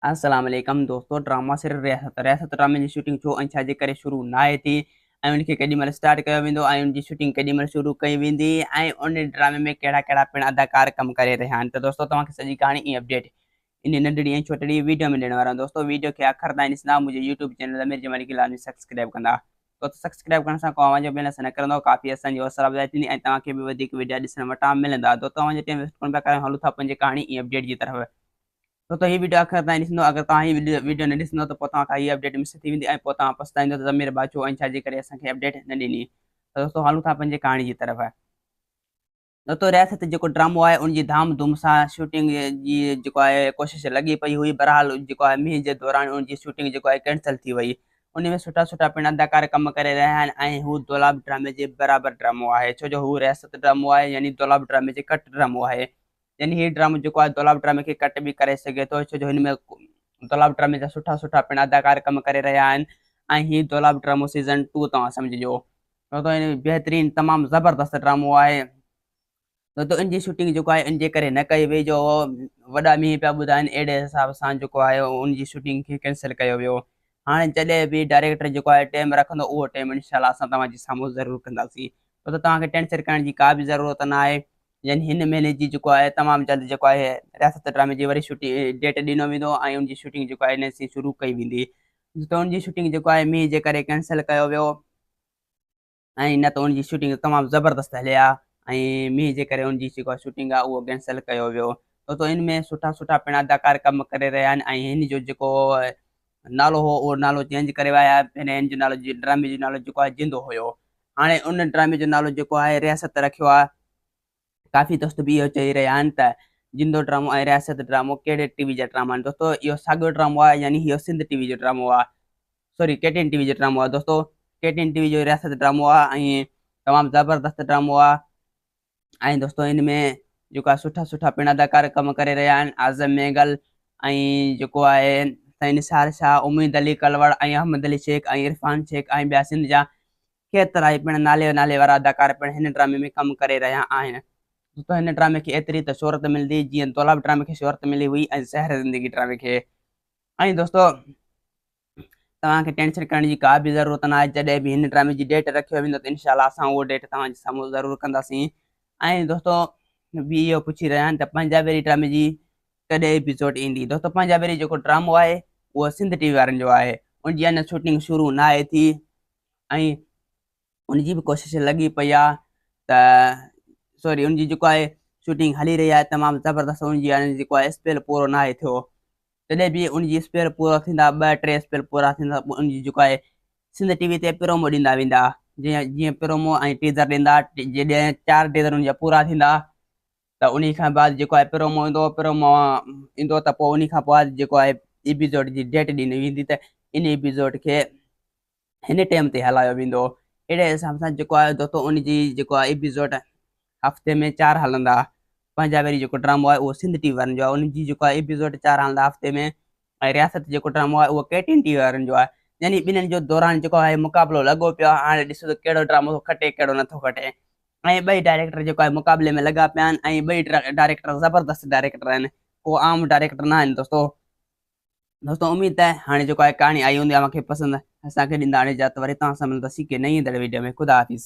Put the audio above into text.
السلام عليڪم دوستو ڊراما صرف رياست رياست ڊرامي جي شوٽنگ ڇو ۽ ڇا جي ڪري شروع ناهي ٿي ۽ ان کي ڪيڏي مهل اسٽارٽ ڪيو ويندو ۽ ان جي شوٽنگ ڪيڏي مهل شروع ڪئي ويندي ۽ ان ڊرامي ۾ ڪهڙا ڪهڙا پڻ اداڪار ڪم ڪري رهيا آهن ته دوستو توهان کي سڄي ڪهاڻي ۽ اپڊيٽ ان ننڍڙي ۽ ڇوٽڙي ويڊيو ۾ ڏيڻ وارا آهيون دوستو ويڊيو کي آخر تائين ڏسندا منهنجي يوٽيوب چينل ضمير جمالي کي لازمي سبسڪرائب ڪندا ڇو ته سبسڪرائب ڪرڻ سان ڪو اوهان جو بيلنس نه ڪرندو ڪافي اسان جي حوصلا افزائي ٿيندي ۽ توهان کي به وڌيڪ ويڊيا ڏسڻ وٽان ملندا دوستو اوهان جو ٽيم ويسٽ ڪونه پيا ڪرايون هلون ٿا پنهنجي ڪهاڻي ۽ اپڊيٽ جي طرف ڇو ته هي ويڊيو آخر تائين ڏسندو اگر توهان هي ويڊيو نه ڏسندو ته پوء توهان کان هي اپڊيٽ مس ٿي ويندي ۽ پوء توهان پڇتائيندو ته ضمير ڀاء ڇو ۽ ڇا جي ڪري اسان کي اپڊيٽ نه ڏني ته دوستو هلون ٿا پنهنجي ڪهاڻي جي طرف. دوستو رياست جيڪو ڊرامو آهي ان جي ڌام ڌوم سان شوٽنگ جي جيڪو آهي ڪوشش لڳي پئي هئي بهرحال جيڪو آهي مينهن جي دوران ان جي شوٽنگ جيڪو آهي ڪينسل ٿي وئي ان ۾ سٺا سٺا پڻ اداڪار ڪم ڪري رهيا آهن ۽ هو دولاب ڊرامي جي برابر ڊرامو آهي ڇو جو هو رياست ڊرامو آهي يعني دولاب ڊرامي جي ڪٽ ڊرامو آهي يعني هي ڊرامو جيڪو آهي دولاب ڊرامي کي ڪٽ به ڪري سگهي ٿو ڇو جو هن ۾ دولاب ڊرامي جا سٺا سٺا پڻ اداڪار ڪم ڪري رهيا آهن ۽ هي دولاب ڊرامو سيزن ٽو توهان سمجهجو ته هن بهترين تمام زبردست ڊرامو آهي ته ان جي شوٽنگ جيڪو آهي ان جي ڪري نه ڪئي وئي جو وڏا مينهن پيا ٻڌائن اهڙي حساب سان جيڪو آهي ان جي شوٽنگ کي ڪينسل ڪيو ويو هاڻي جڏهن به ڊائريڪٽر جيڪو آهي ٽيم رکندو اهو ٽيم انشاء الله اسان توهان جي سامهون ضرور ڪنداسين ڇو ته توهان کي ٽينشن ڪرڻ جي ڪا به ضرورت نه آهي يعني هن مهيني جي جيڪو آهي تمام جلد جيڪو آهي رياست ڊرامي جي وري شوٽنگ ڊيٽ ڏنو ويندو ۽ ان جي شوٽنگ جيڪو آهي نئين شروع ڪئي ويندي ته ان جي شوٽنگ جيڪو آهي مينهن جي ڪري ڪينسل ڪيو ويو ۽ نه ته ان جي شوٽنگ تمام زبردست هلي آ ۽ مينهن جي ڪري ان جي جيڪو شوٽنگ آهي اهو ڪينسل ڪيو ويو ته ان ۾ سٺا سٺا پڻ اداڪار ڪم ڪري رهيا آهن ۽ هن جو جيڪو نالو هو اهو نالو چينج ڪري ويا پهرين هن جو نالو ڊرامي جو نالو جيڪو آهي جندو هيو هاڻي ان ڊرامي جو نالو جيڪو آهي رياست رکيو آهي. ڪافي دوست به اهو چئي رهيا آهن ته جندو ڊرامو ۽ رياست ڊرامو ڪهڙي ٽي وي جا ڊراما آهن دوستو اهو ساڳيو ڊرامو آهي يعني اهو سنڌ ٽي وي جو ڊرامو آهي سوري ڪي ٽي اين ٽي وي جو ڊرامو آهي دوستو ڪي ٽي اين ٽي وي جو رياست ڊرامو آهي ۽ تمام زبردست ڊرامو آهي ۽ دوستو ان ۾ جيڪو آهي سٺا سٺا پڻ اداڪار ڪم ڪري رهيا آهن اعظم مينگل ۽ جيڪو آهي سائين نثار شاهه اميد علي ڪلوڙ ۽ احمد علي شيخ ۽ عرفان شيخ ۽ ٻيا سنڌ جا ڪيترا ئي پڻ نالي نالي وارا اداڪار پڻ هن ڊرامي ۾ ڪم ڪري رهيا آهن دوستو هن ڊرامي کي ايتري ته شهرت ملندي جيئن دولاب ڊرامي کي شهرت ملي هئي ۽ زهر زندگي ڊرامي کي ۽ دوستو توهان کي ٽينشن ڪرڻ جي ڪا به ضرورت ناهي جڏهن به هن ڊرامي جي ڊيٽ رکيو ويندو ته انشاء الله اسان اهو ڊيٽ توهان جي سامهون ضرور ڪنداسين ۽ دوستو به اهو پڇي رهيا آهن ته پنجابي ڊرامي جي ڪڏهن ايپيسوڊ ايندي دوستو پنجابي جيڪو ڊرامو آهي اهو سنڌ ٽي وي وارن جو آهي ان جي اڃا شوٽنگ شروع ناهي ٿي ۽ ان جي به ڪوشش لڳي پئي آهي ته سوري ان جي جيڪو آهي شوٽنگ هلي رهي آهي تمام زبردست ان جي جيڪو آهي اسپيل پورو ناهي ٿيو جڏهن به ان جي اسپيل پورا ٿيندا ٻه ٽي اسپيل پورا ٿيندا پوء ان جي جيڪو آهي سنڌ ٽي وي تي پرومو ڏيندا ويندا جيئن جيئن پرومو ۽ ٽيزر ڏيندا جڏهن چار ٽيزر ان جا پورا ٿيندا ته انهي کان بعد جيڪو آهي پرومو ايندو پرومو ايندو ته پوء انهي کان بعد جيڪو آهي ايپيسوڊ جي ڊيٽ ڏني ويندي ته ان ايپيسوڊ کي هن ٽيم تي هلايو ويندو اهڙي حساب سان جيڪو آهي دوستو ان جي جيڪو آهي ايپيسوڊ هفتي ۾ چار هلندا پنهنجا وري جيڪو ڊرامو آهي اهو سنڌ ٽي وي وارن جو آهي ان جي جيڪو آهي ايپيسوڊ چار هلندا هفتي ۾ ۽ رياست جيڪو ڊرامو آهي اهو ڪي ٽي اين ٽي وي وارن جو آهي يعني ٻنهن جو دوران جيڪو آهي مقابلو لڳو پيو آهي هاڻي ڏسو ته ڪهڙو ڊرامو ٿو کٽي ڪهڙو نٿو کٽي ۽ ٻئي ڊائريڪٽر جيڪو آهي مقابلي ۾ لڳا پيا آهن ۽ ٻئي ڊائريڪٽر زبردست ڊائريڪٽر آهن ڪو عام ڊائريڪٽر نه آهن دوستو دوستو اميد ته هاڻي جيڪو آهي ڪهاڻي آئي هوندي اوهان کي پسند اسان کي ڏيندا هاڻي اجازت وري توهان سان ملنداسين ڪنهن نئين ايندڙ ويڊيو ۾ خدا حافظ.